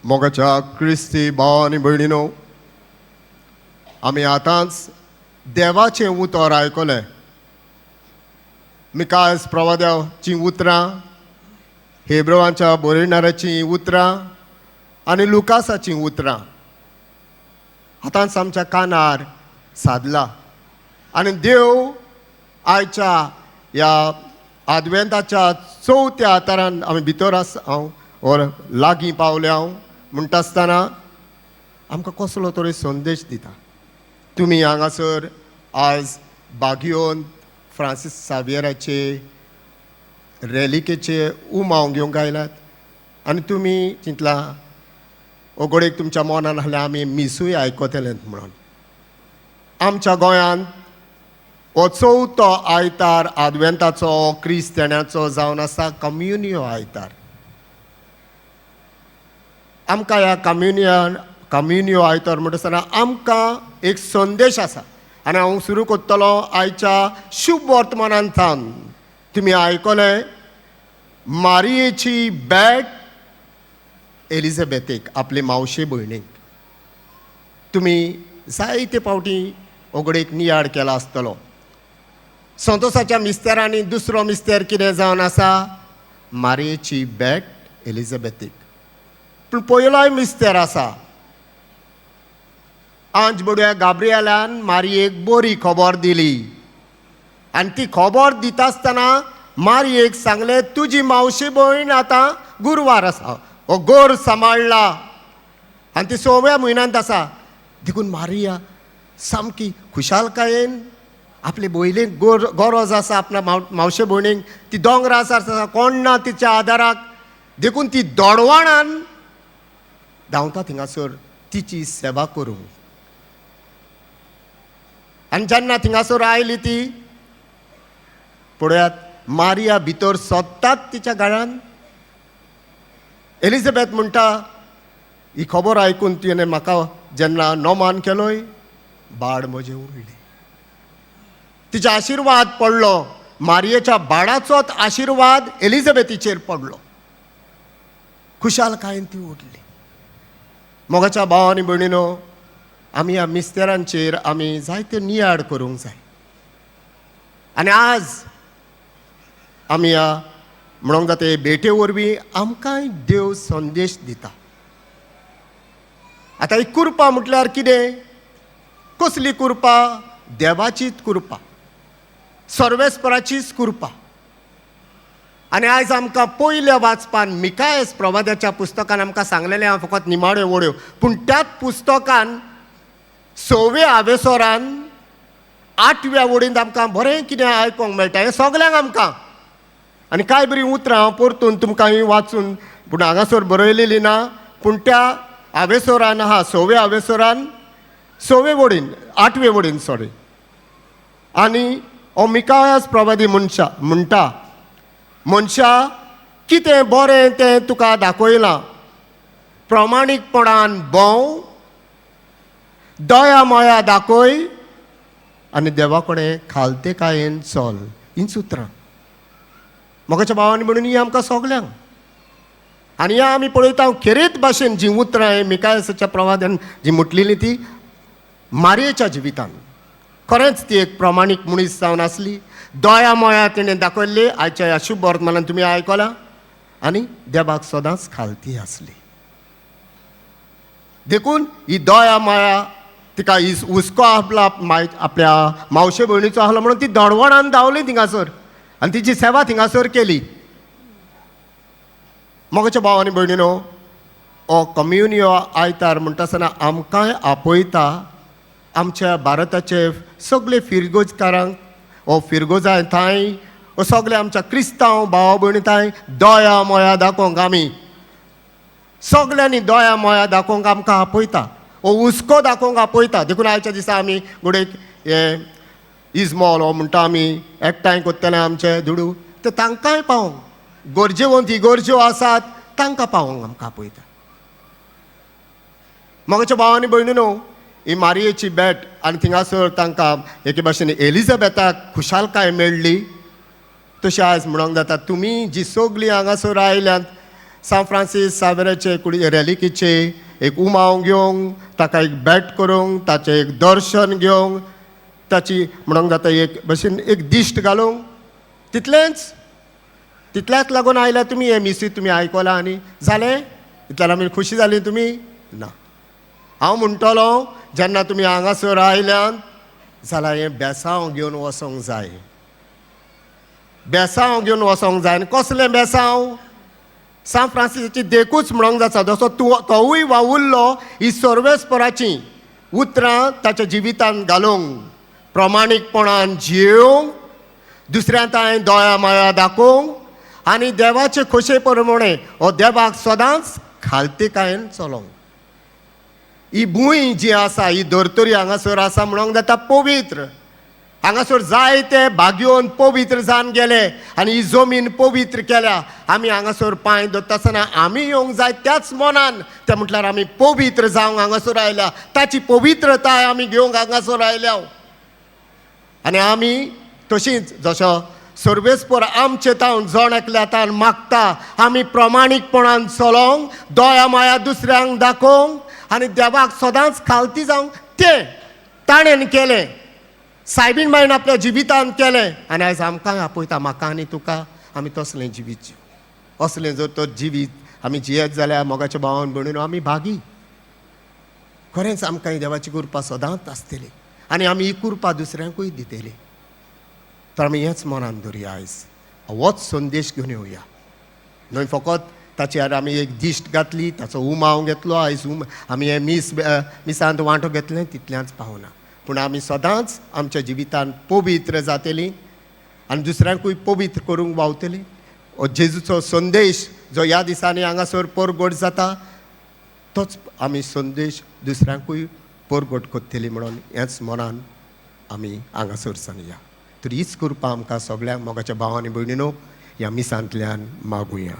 मोगाच्या क्रिस्ती भाव आनी भयणीनो, आमी आतांच देवाचें उतर आयकलें. मिकास प्रवाद्याचीं उतरां, हेब्रवांच्या बरयणाऱ्याचीं उतरां आनी लुकासाचीं उतरां आतांच आमच्या कानार सादला. आनी देव आयच्या ह्या आदवेंताच्या चवथ्या आतारान आमी भितर आसा हांव ओर लागीं पावले हांव म्हणटा आसतना आमकां कसलो तरी संदेश दिता. तुमी हांगासर आयज बागियोन फ्रांसीस सावियराचे रेलिकेचे उमाव घेवंक आयल्यात आनी तुमी चिंतला ओगोडेक तुमच्या मनान आहल्यार आमी मिसूय आयकतले म्हणून. आमच्या गोंयांत हो चवथो आयतार आदवेंताचो क्रिस्तांवाचो जावन आसा कम्युनियो आयतार. आमकां ह्या कम्युनियो आयतार म्हणटा आसतना आमकां एक संदेश आसा आनी हांव सुरू करतलो आयच्या शुभ वर्तमानान सावन. तुमी आयकलें मारियेची भेट एलिझाबेथेक, आपले मावशे भयणीक. तुमी जायते फावटी ओगडेक नियाळ केला आसतलो. संतोसाच्या मिस्तेरांनी दुसरो मिस्तेर कितें जावन आसा? मारयेची भेट एलिझाबेथीक. पूण पयलोय मिस्तेर आसा. आंज बडव्या गाब्रियलान मारयेक बरी खबर दिली आनी ती खबर दिता आसतना मारयेक सांगलें, तुजी मावशी भयण आतां गुरवार आसा, हो गोर सांबाळ्ळा आनी ती सव्या म्हयन्यांत आसा. देखून मारिया सामकी खुशालकायेन आपले भयणीक गरज आसा, आपल्या मावशे भयणीक, ती दोंगरा आसा, कोण ना तिच्या आदाराक, देखून ती दोडवाणान धांवता थिंगासर तिची सेवा करूंक. आनी जेन्ना थिंगासर आयली ती पळयात मारिया भितर सोदतात तिच्या घरान. एलिझाबेथ म्हणटा, ही खबर आयकून तिणें म्हाका जेन्ना नोमान केलोय बाड म्हजें उडलें. तिचो आशिर्वाद पडलो, मारयेच्या बाडाचोच आशिर्वाद एलिझाबेथीचेर पडलो. खुशालकायेन ती उडली. मोगाच्या भाव आनी भयणीनो, आमी ह्या मिस्तेरांचेर आमी जायते नियाळ करूंक जाय. आनी आज आमी ह्या म्हणूंक जाता भेटे वरवीं आमकांय देव संदेश दिता. आतां ही कुरपा म्हटल्यार कितें? कसली कुरपा? देवाचीच कुरपा, सर्वेस्पराचीच कुरपा. आनी आयज आमकां पयल्या वाचपान मिकायस प्रवादाच्या पुस्तकान आमकां सांगलेलें हांव फकत निमाण्यो वड्यो, पूण त्याच पुस्तकान सव्या आवेसोरान आठव्या वडींत आमकां बरें कितें आयकोंक मेळटा हें सगल्यांक आमकां. आनी कांय बरीं उतरां हांव परतून तुमकां ही वाचून, पूण हांगासर बरयलेली ना, पूण त्या आवेसोरान आहा सव्या आवेसोरान सवे वडीन आठवे वडीन सॉरी. आनी हो मिकायस प्रवादी मनशा म्हणटा, मनशा कितें बरें तें तुका दाखयलां, प्रमाणीकपणान भोंव, दया माया दाखय आनी देवा कडेन खालतेकायेन चल. हींच उतरां मोगाच्या भावांनी म्हणून ही आमकां सगल्यांक. आनी ह्या आमी पळयता खेरीत भाशेन जीं उतरां ही मिकायसाच्या प्रवादान जी म्हटलेली ती मारयेच्या जिवितान खरेंच ती एक प्रमाणीक मनीस जावन आसली. दया माया तिणें दाखयल्ली आयच्या ह्या शुभ वर्तमानान तुमी आयकलां. आनी देवाक सदांच खालती आसली. देखून ही दया माया तिका हुस्को आपला आपल्या मावशे भयणीचो आहलो म्हणून ती दडवणान धांवली थिंगासर आनी तिची सेवा थिंगासर केली. मोगाच्या भाव आनी भयणीनो, हो कम्युनियो आयतार म्हणटा आसतना आमकांय आपयता आमच्या भारताचे सगळे फिरगोजकारांक, हो फिरगोजाय थांय हो सगळे आमच्या क्रिस्तांव भाव भयणी थांय दया माया दाखोवंक आमी सगळ्यांनी दया माया दाखोवंक आमकां आपयता, हो हुस्को दाखोवंक आपयता. देखून आयच्या दिसा आमी घडये हें इजमॉल हो म्हणटा आमी एकठांय करतले आमचे दुडू ते तांकांय पावोवंक, गरजेवंत इगर्ज्यो आसात तांकां पावोवंक आमकां आपयता. मोगाच्या भाव आनी भयणीनो, ही मारयेची भेट आनी थिंगासर तांकां एके भाशेन एलिझाबेथाक खुशालकाय मेळ्ळी. तशें आयज म्हणोंक जाता तुमी जी सगळीं हांगासर आयल्यांत सांत फ्रांसीस सावेराचे कुडी रेलिकीचे एक उमाव घेवंक, ताका एक भेट करूंक, ताचें एक दर्शन घेवंक, ताची म्हणूंक जाता एक भशेन एक दिश्ट घालूंक, तितलेंच तितल्याच लागून आयल्या तुमी? हें मिसूय तुमी आयकलां आनी जालें, इतल्यान आमी खोशी जाली तुमी? ना. हांव म्हणटलो, जेन्ना तुमी हांगासर आयल्यात जाल्यार हें बेसांव घेवन वचोंक जाय, बेसांव घेवन वचोंक जाय. आनी कसलें बेसांव? सांत फ्रांसिसाची देखूच म्हणोंक जाता, जसो तूं तोवूय वावुरलो ही सर्वेस्पराचीं उतरां ताच्या जिवितांत घालूंक, प्रमाणीकपणान जियोवंक, दुसऱ्या तांय दोळ्या माया दाखोवंक आनी देवाचे खोशे प्रमाणे हो देवाक सदांच खालतीकायेन चलोवंक. ही भूंय जी आसा, ही धर्तरी हांगासर आसा म्हणोंक जाता पवित्र. हांगासर जायते भाग्योवन पवित्र जावन गेले आनी ही जमीन पवित्र केल्या. आमी हांगासर पांय दवरता आसतना आमी येवंक जाय त्याच मनान. तें म्हटल्यार आमी पवित्र जावंक हांगासर आयल्या, ताची पवित्रताय आमी घेवंक हांगासर आयल्या. आनी आमी तशींच जसो सर्वेस्पर आमचे तावन जण एकल्या तावन मागता, आमी प्रमाणीकपणान चलोवंक, दोळ्या माया दुसऱ्यांक दाखोवंक आनी देवाक सदांच खालती जावंक. तें ताणें केलें, सायबीण बायन आपल्या जिवितान केलें आनी आयज आमकांय आपयता, म्हाका आनी तुका, आमी तसलें जिवीत जिव. असलें जर तर जिवीत आमी जियेत जाल्यार, मोगाच्या भावान भयणीन, आमी भागी. खरेंच आमकां ही देवाची कृपा सदांच आसतली आनी आमी ही कृपा दुसऱ्यांकूय दितली. तर आमी हेंच मनान धरुया, आयज होच संदेश घेवन येवया. न्हय फकत ताचेर आमी एक दिश्ट घातली, ताचो उमाव घेतलो, आयज आमी हें मिसांत वांटो घेतलें, तितल्याच पावना, पूण आमी सदांच आमच्या जिवितान पवित्र जातली आनी दुसऱ्यांकूय पवित्र करूंक वावतली. हो जेजूचो संदेश जो ह्या दिसांनी हांगासर परगट जाता, तोच आमी संदेश दुसऱ्यांकूय परगट करतली म्हणून हेंच मनान आमी हांगासर सांगया. तर हीच कृपा आमकां सगळ्यांक, मोगाच्या भाव आनी भयणीनो, ह्या मिसांतल्यान मागुया.